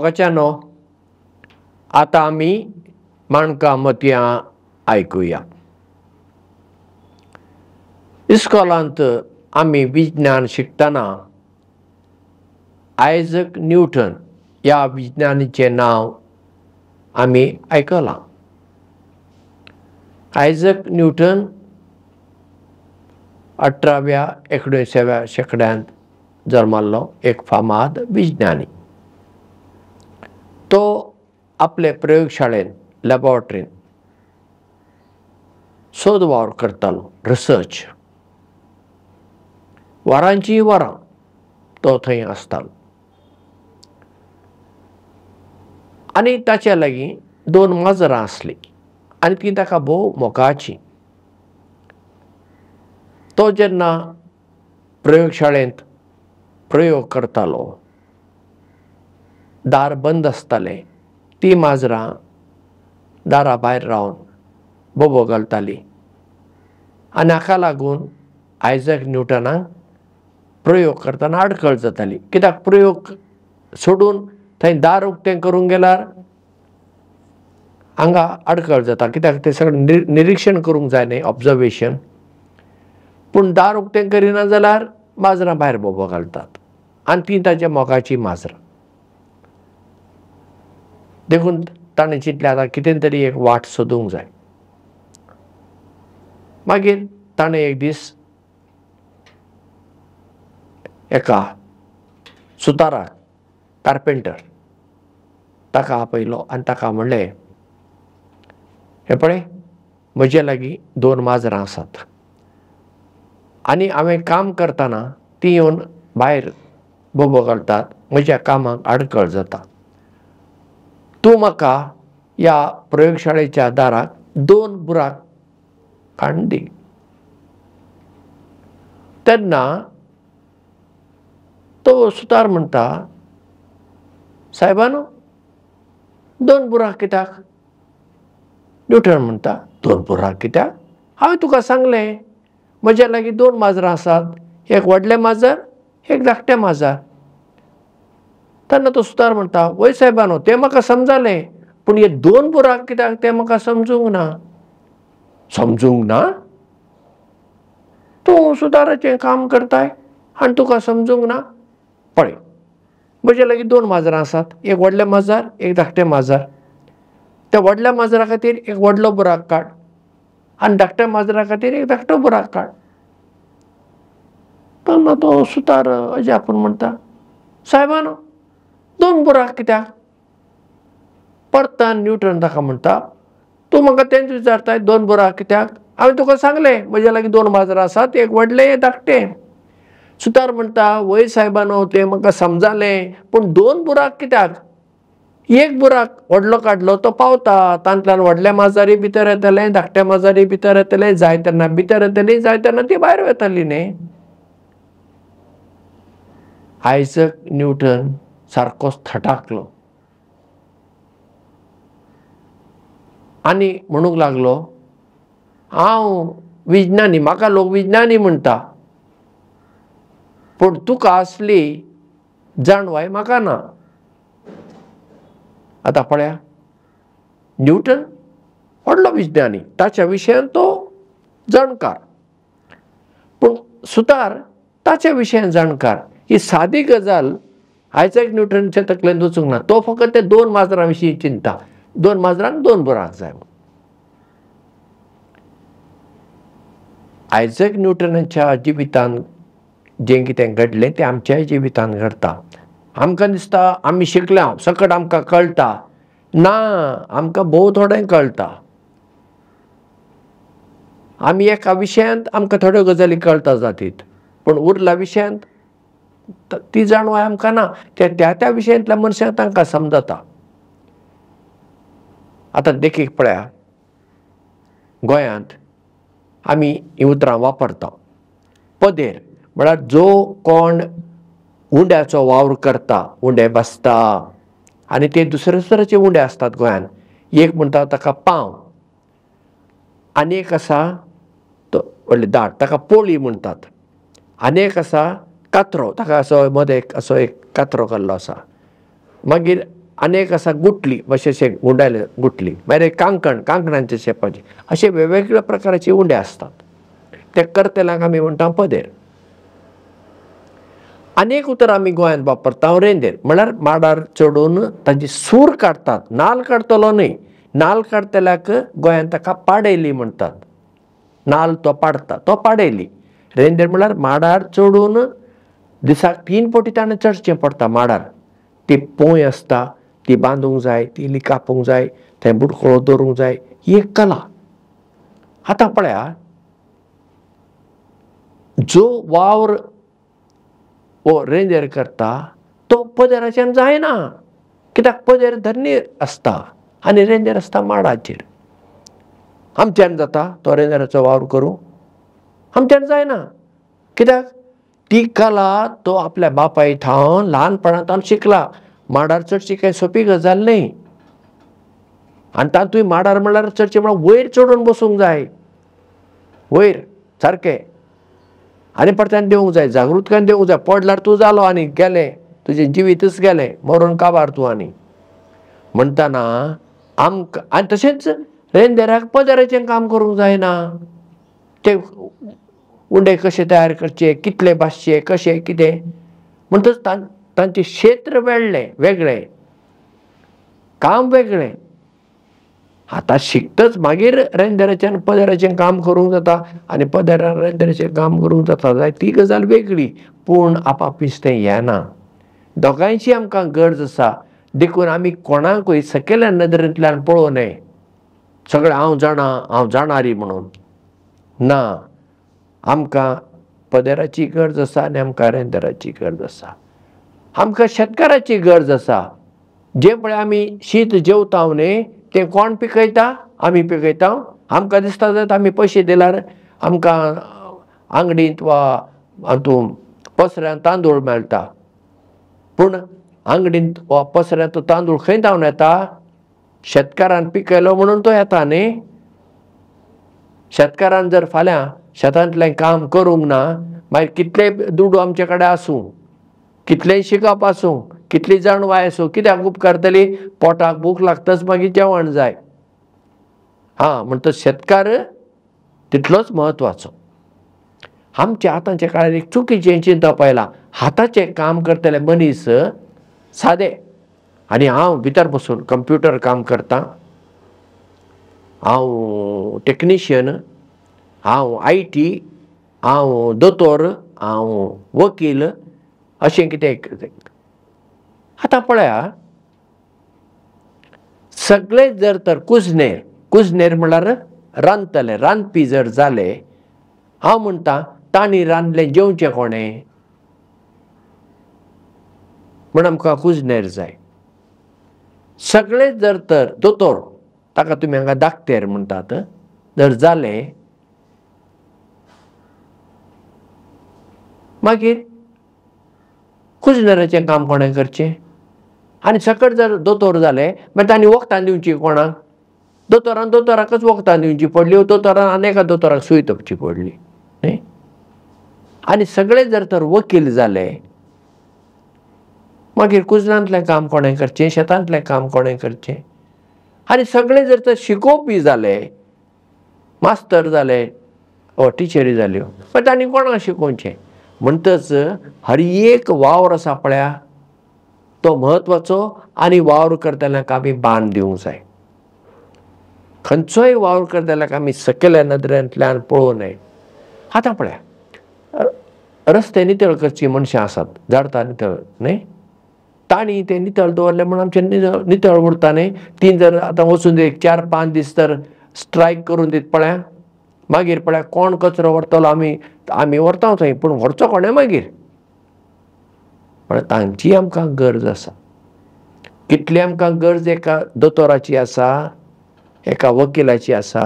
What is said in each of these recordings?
मोगाच्यानो, आतां आमी माणकां मोतयां आयकुया. इस्कॉलांत आमी विज्ञान शिकतना आयझक न्यूटन ह्या विज्ञानीचें नांव आमी आयकलां. आयझक न्यूटन 18व्या 19व्या शेंकड्यांत जल्माल्लो एक फामाद विज्ञानी. तो आपले प्रयोगशाळेंत लॅबॉरेटरींत सोद वावर करतालो, रिसर्च. वरांची वरां तो थंय आसतालो आनी ताच्या लागीं दोन माजरां आसलीं आनी तीं ताका भोव मोगाचीं. तो जेन्ना प्रयोगशाळेंत प्रयोग करतालो, दार बंद आसतालें, ती माजरां दारा भायर रावन बोबो घालतालीं आनी हाका लागून आयझक न्यूटनाक प्रयोग करतना आडखळ जाताली. कित्याक प्रयोग सोडून थंय दार उक्तें करूंक गेल्यार हांगा आडखळ जाता, कित्याक तें सगळें निरिक्षण करूंक जाय न्ही, ऑब्जर्वेशन. पूण दार उक्तें करिना जाल्यार माजरां भायर बोबो घालतात आनी तीं ताच्या मोगाचीं माजरां. देखून ताणें चिंतलें आतां कितें तरी एक वाट सोदूंक जाय. मागीर ताणें एक दीस एका सुताराक, कार्पेंटर, ताका आपयलो आनी ताका म्हणलें, हें पळय, म्हजे लागीं दोन माजरां आसात आनी हांवें काम करतना तीं येवन भायर बोबो घालतात, म्हज्या कामाक आडखळ जाता. तूं म्हाका ह्या प्रयोगशाळेच्या दाराक दोन बुराक काडून दी. तेन्ना तो सुतार म्हणटा, सायबानो, दोन बुराक कित्याक? न्यूटन म्हणटा, दोन बुराक कित्याक? हांवें तुका सांगलें म्हज्या लागीं दोन माजरां आसात, एक व्हडलें माजर, एक धाकटें माजर. तेन्ना तो सुतार म्हणटा, वय सायबानो, तें म्हाका समजालें, पूण हे दोन बुराक कित्याक तें म्हाका समजूंक ना. समजूंक ना? तूं सुताराचें काम करताय आनी तुका समजूंक ना? पळय, म्हज्या लागीं दोन माजरां आसात, एक व्हडलें माजर, एक धाकटें माजर. त्या व्हडल्या माजरा खातीर एक व्हडलो बुराक काड आनी धाकट्या माजरा खातीर एक धाकटो बुराक काड. तेन्ना तो सुतार अजापून म्हणटा, सायबानो, दोन बुराक कित्याक? परतान न्यूटन ताका म्हणटा, तूं म्हाका तेंच विचारताय दोन बुराक कित्याक? हांवें तुका सांगलें म्हज्या लागीं दोन माजरां आसात, एक व्हडलें एक धाकटें. सुतार म्हणटा, वय सायबानो, तें म्हाका समजालें, पूण दोन बुराक कित्याक? एक बुराक व्हडलो काडलो तो पावता, तांतल्यान व्हडल्या माजरी भितर येतलें, धाकट्या माजरी भितर येतलें, जाय तेन्ना भितर येतली, जाय तेन्ना ती भायर वतली न्ही. आयझक न्यूटन सारकोच थटाकलो आनी म्हणूंक लागलो, हांव विज्ञानी, म्हाका लोक विज्ञानी म्हणटा, पूण तुका असली जाणवाय म्हाका ना. आतां पळया, न्यूटन व्हडलो विज्ञानी, ताच्या विशयान तो जाणकार, पूण सुतार ताच्या विशयान जाणकार. ही सादी गजाल आयझक न्यूटनच्या तकलेन वचूंक ना. तो फकत ते दोन माजरां विशीं चिंता, दोन माजरांक दोन बुराक जाय. आयझक न्यूटनाच्या जिवितांत जें कितें घडलें तें आमच्याय जिवितांत घडटा. आमकां दिसता आमी शिकल्या, सकट आमकां कळटा. ना, आमकां भोव थोडें कळटा. आमी एका विशयांत आमकां थोड्यो गजाली कळटा जातीत, पूण उरल्या विशयांत ती जाणवाय आमकां ना. त्या त्या विशयांतल्या मनशांक तांकां समजता. आतां देखीक पळया, गोंयांत आमी हीं उतरां वापरता. पदेर म्हळ्यार जो कोण उंड्याचो वावर करता, उंडे बसता आनी ते दुसरे दुसऱ्याचे उंडे आसतात गोंयांत. एक म्हणटा ताका पांव आनी एक आसा तो व्हडले दाट, ताका पोळी म्हणटात. आनी एक आसा कात्रो, ताका असो मदें एक असो एक कात्रो केल्लो आसा. मागीर आनी एक आसा गुटली, अशें अशें गुंडायले गुटली, मागीर एक कांकण, कांकणांचे शेपाचे, अशे वेगवेगळ्या प्रकाराचे उंडे आसतात. ते करतल्यांक आमी म्हणटा पदेर. आनी एक उतर आमी गोंयांत वापरता रेंदेर, म्हळ्यार माडार चडून तांची सूर काडटात, नाल काडटलो न्हय. नाल काडटल्याक गोंयांत ताका पाडेली म्हणटात, नाल तो पाडटा तो पाडेली. रेंदेर म्हळ्यार माडार चडून दिसाक 3 फावटी ताणें चडचें पडटा माडार. ती पोंय आसता ती बांदूंक जाय, ती इल्ली कापूंक जाय, थंय बुडकुलो दवरूंक जाय, ही एक कला. आतां पळया, जो वावर हो रेंदेर करता तो पदेराच्यान जायना, कित्याक पदेर धरणीर आसता आनी रेंदेर आसता माडाचेर. आमच्यान जाता तो रेंदेराचो वावर करूं? आमच्यान जायना, कित्याक ती कला तो आपल्या बापाय थावन ल्हानपणांत शिकला. माडार चडची कांय सोंपी गजाल न्हय, आनी तातूंय माडार म्हणल्यार चडचें म्हळ्यार वयर चडून बसूंक जाय, वयर सारकें, आनी परत्यान देवूंक जाय, जागृतकायेन देवूंक जाय. पडल्यार तूं जालो आनी गेलें, तुजें जिवीतच गेलें, मरून काबार तूं. आनी म्हणटना आमकां आनी तशेंच रेंदेराक पदराचें काम करूंक जायना, ते उंडे कशे तयार करचे, कितले भाजचे, कशें कितें, म्हणटच तांचें क्षेत्र वेगळें वेगळें, काम वेगळें. आतां शिकतच मागीर रेंदेराचें आनी पदेराचें काम करूंक जाता, आनी पदेरान रेंदेराचें काम करूंक जाता, जाय ती गजाल वेगळी, पूण आपापीच तें येना. दोगांयची आमकां गरज आसा, देखून आमी कोणाकूय सकयल्या नदरेंतल्यान पळोवं नये, सगळें हांव जाणा हांव जाणारी म्हणून ना. आमकां पदेराची गरज आसा आनी आमकां रेंदेराची गरज आसा, आमकां शेतकाराची गरज आसा. जें पळय आमी शीत जेवता न्ही तें कोण पिकयता? आमी पिकयता. आमकां दिसता जाल्यार आमी पयशे दिल्यार आमकां आंगडींत वा हातूंत पसऱ्यांत तांदूळ मेळटा, पूण आंगडींत वा पसऱ्यांत तो तांदूळ खंय धांवन येता? शेतकारान पिकयलो म्हणून तो येता न्ही. शेतकारान जर फाल्यां शेतांतलें काम करूंक ना, मागीर कितले दुडू आमचे कडेन आसूं, कितलेंय शिकप आसूं, कितली जाणवाय आसूं, कित्याक उपकारतली? पोटाक भूक लागताच मागीर जेवण जाय. हां, म्हणटच शेतकार तितलोच म्हत्वाचो. आमच्या आतांच्या काळार एक चुकीचें चिंतप आयलां, हाताचें काम करतले मनीस सादे, आनी हांव भितर बसून कंप्युटर काम करतां, हांव टॅक्निशियन, हांव I T, हांव दोतोर, हांव वकील, अशें कितें. आतां पळया, सगळे जर तर कुजनेर, कुजनेर म्हळ्यार रांदतले, रांदपी जर जाले, हांव म्हणटा तांणी रांदलें जेवचें कोणें? म्हण आमकां कुजनेर जाय. सगळे जर तर दोतोर, ताका तुमी हांगा दाक्तेर म्हणटात, जर जाले मागीर कुजनेराचें काम कोणें करचें? आनी सकट जर दोतोर जाले मागीर तांणी वखदां दिवची कोणाक? दोतोरान दोतोराकच वखदां दिवची पडली, दोतोरान आनी एका दोतोराक सूय तोपची पडली न्ही. आनी सगळे जर तर वकील जाले मागीर कुजनांतलें काम कोणें करचें, शेतांतलें काम कोणें करचें? आनी सगळे जर तर शिकोवपी जाले, मास्तर जाले वा टिचरी जाल्यो, मागीर तांणी कोणाक शिकोवचें? म्हणटच हर एक वावर आसा पळया तो म्हत्वाचो, आनी वावर करतल्यांक आमी बान दिवंक जाय. खंयचोय वावर करतल्याक आमी सकयल्या नदरेंतल्यान पळोवं नये. आतां पळया, रस्ते नितळ करची मनशां आसात, झाडटां नितळ न्ही, तांणी तें नितळ दवरलें म्हूण आमचें नितळ नितळ उरता न्ही. ती जर आतां वचून एक 4-5 दीस तर स्ट्रायक करून दीत पळया, मागीर पळया कोण कचरो व्हरतलो? आमी आमी व्हरता थंय, पूण व्हरचो कोणें मागीर? म्हळ्यार तांची आमकां गरज आसा. कितली आमकां गरज एका दोतोराची आसा, एका वकिलाची आसा,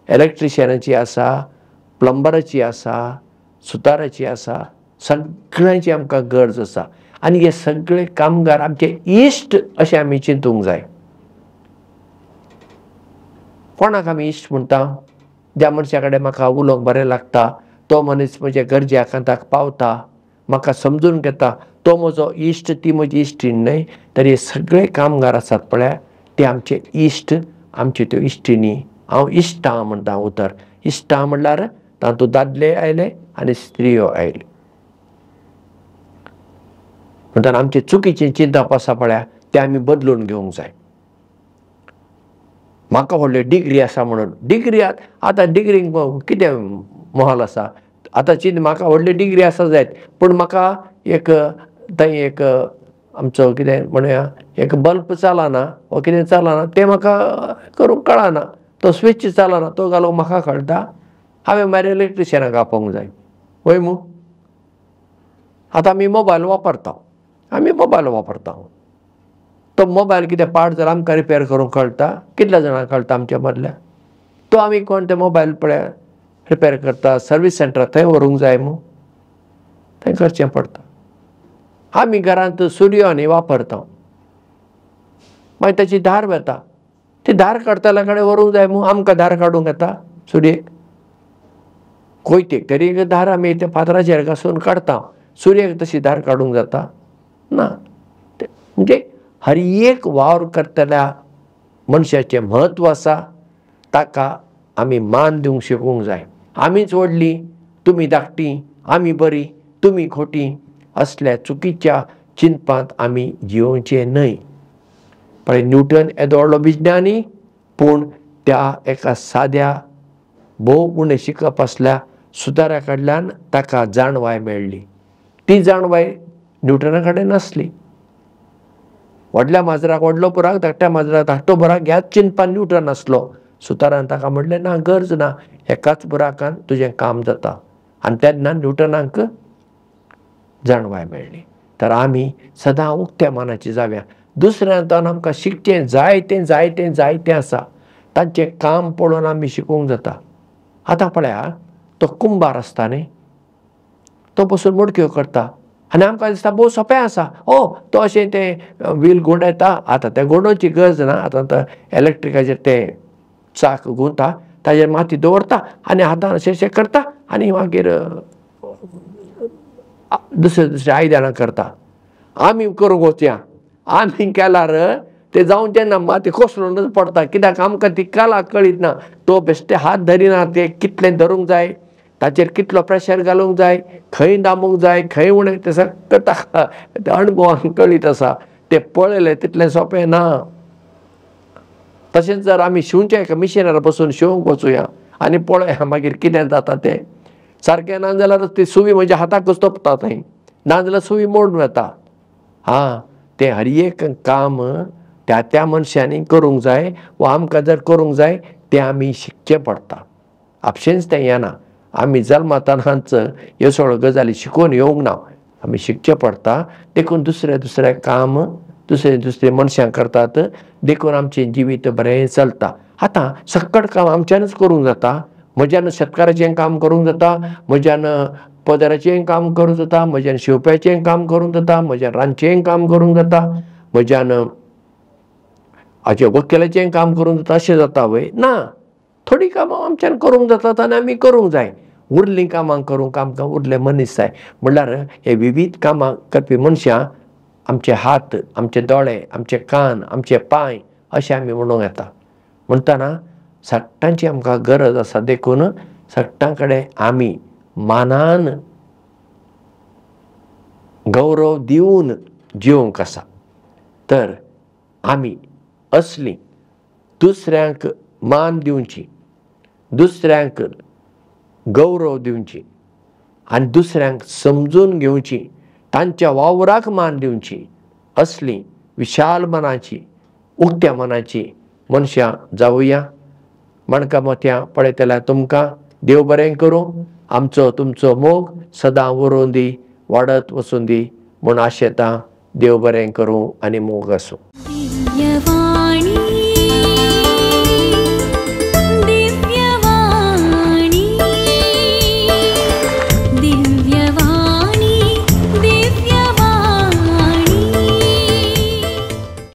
इलेक्ट्रिशियनाची आसा, प्लंबराची आसा, सुताराची आसा, सगळ्यांची आमकां गरज आसा. आनी हे सगळे कामगार आमचे इश्ट अशें आमी चिंतूंक जाय. कोणाक आमी इश्ट म्हणटा? ज्या मनशा कडेन म्हाका उलोवंक बरें लागता, तो मनीस म्हज्या गरजे आकांताक पावता, म्हाका समजून घेता, तो म्हजो इश्ट, ती म्हजी इश्टीण न्हय. तर हे सगळे कामगार आसात पळया, ते आमचे इश्ट, आमच्यो त्यो इश्टिणी. हांव इश्टां म्हणटा उतर, इश्टां म्हणल्यार तातूंत दादले आयले आनी स्त्रियो आयल्यो. म्हणटना आमचें चुकीचें चिंतप आसा पळया तें आमी बदलून घेवंक जाय. म्हाका व्हडली डिग्री आसा म्हणून, डिग्री आतां डिग्रींक कितें मोल आसा? आतां चिंत म्हाका व्हडली डिग्री आसा जायत, पूण म्हाका एक थंय एक आमचो कितें म्हणया एक बल्ब चलना वा कितें चलना तें म्हाका करूंक कळना, तो स्विच चलना तो घालूंक म्हाका कळटा, हांवें मागीर इलेक्ट्रिशियनाक आपोवंक जाय, वय मू? आतां आमी मोबायल वापरता, आमी मोबायल वापरता, तो मोबायल कितें पाड जाल्यार आमकां रिपेर करूंक कळटा? कितल्या जाणांक कळटा आमच्या मदल्या? तो आमी कोण ते मोबायल पळय रिपेर करता, सर्वीस सेंटर थंय व्हरूंक जाय मू, थंय करचें पडटा. आमी घरांत सुरयो आनी वापरता, मागीर ताची धार वता, ती धार काडटल्या कडेन व्हरूंक जाय मू? आमकां धार काडूंक येता सुरयेक? कोयतेक तरी धार आमी त्या फातराचेर घासून काडटा, सुरयेक तशी धार काडूंक जाता ना. म्हणजे हर एक वावर करतल्या मनशाचें म्हत्व आसा, ताका आमी मान दिवंक शिकूंक जाय. आमीच व्हडलीं, तुमी धाकटीं, आमी बरीं, तुमी खोटीं, असल्या चुकीच्या चिंतपांत आमी जियोवचें न्हय. पळय न्यूटन येदो व्हडलो विज्ञानी, पूण त्या एका साद्या भोव उणें शिकप आसल्या सुतारा कडल्यान ताका जाणवाय मेळ्ळी. ती जाणवाय न्यूटना कडेन नासली. व्हडल्या माजराक व्हडलो बुराक, धाकट्या माजराक धाकटो बुराक ह्याच चिंतपान न्यूटन आसलो. सुतारान ताका म्हणलें ना, गरज ना, एकाच बुराकान तुजें काम जाता. आनी तेन्ना न्यूटनाक जाणवाय मेळ्ळी. तर आमी सदां उक्त्या मनाची जावया. दुसऱ्यान आमकां शिकचें जायतें जायतें जायतें आसा, तांचें काम पळोवन आमी शिकूंक जाता. आतां पळया तो कुंबार आसता न्ही, तो बसून मडक्यो करता आनी आमकां दिसता भोव सोंपें आसा, ओ तो अशें तें व्हील घुंवडायता. आतां तें घुंवडोवची गरज ना, आतां तो इलेक्ट्रिकाचेर तें चाक घुंवता, ताजेर माती दवरता आनी हातान अशें अशें करता आनी मागीर दुसरे दुसरे आयदनां करता. आमी करूंक वचया, आमी केल्यार तें जावचें ना, माती कोसळूनच पडटा. कित्याक आमकां ती कला कळीत ना. तो बेश्टे हात धरिना, तें कितलें धरूंक जाय, ताचेर कितलो प्रेशर घालूंक जाय, खंय दामूंक जाय, खंय उणें, तें सगळें ताका अणभवान कळीत आसा. तें पळयलें तितलें सोंपें ना. तशेंच जर आमी शिंवच्या एका मिशिनार बसून शिंवंक वचुया आनी पळया मागीर कितें जाता तें. सारकें ना जाल्यार ती सुवी म्हज्या हाताकच तोपता थंय, ना जाल्यार सुवी मोडून वता. हां, तें हर एक काम त्या त्या मनशांनी करूंक जाय वा आमकां जर करूंक जाय तें आमी शिकचें पडटा. आपशेंच तें येना. आमी जल्मतानाच ह्यो सगळ्यो गजाली शिकून येवंक ना, आमी शिकचें पडटा. देखून दुसरें दुसरें काम दुसरे दुसरे मनशां करतात, देखून आमचें जिवीत बरें चलता. आतां सक्कड काम आमच्यानच करूंक जाता. म्हज्यान शेतकाराचें काम करूंक जाता, म्हज्यान पदराचें काम करूंक जाता, म्हज्यान शिंवप्याचें काम करूंक जाता, म्हज्यान रांदचें काम करूंक जाता, म्हज्यान हाचें वकिलाचें काम करूंक जाता. अशें जाता वय? ना, थोडीं कामां आमच्यान करूंक जातात आनी आमी करूंक जाय. उरलीं कामां करूंक आमकां उरले मनीस जाय. म्हणल्यार हे विवीध कामां करपी मनशां आमचे हात, आमचे दोळे, आमचे कान, आमचे पांय अशें आमी म्हणूंक येता. म्हणटना सगळ्यांची आमकां गरज आसा. देखून सगळ्यां कडेन आमी मानान गौरव दिवन जिवंक आसा. तर आमी असली दुसऱ्यांक मान दिवची, दुसऱ्यांक गौरव दिवची आनी दुसऱ्यांक समजून घेवची, तांच्या वावराक मान दिवची, असली विशाल मनाची, उक्त्या मनाची मनशां जावया. माणकां मोतयां पळयतल्या तुमकां देव बरें करूं. आमचो तुमचो मोग सदां उरोवन दी, वाडत वचून दी म्हूण आशेतां. देव बरें करूं आनी मोग आसूं.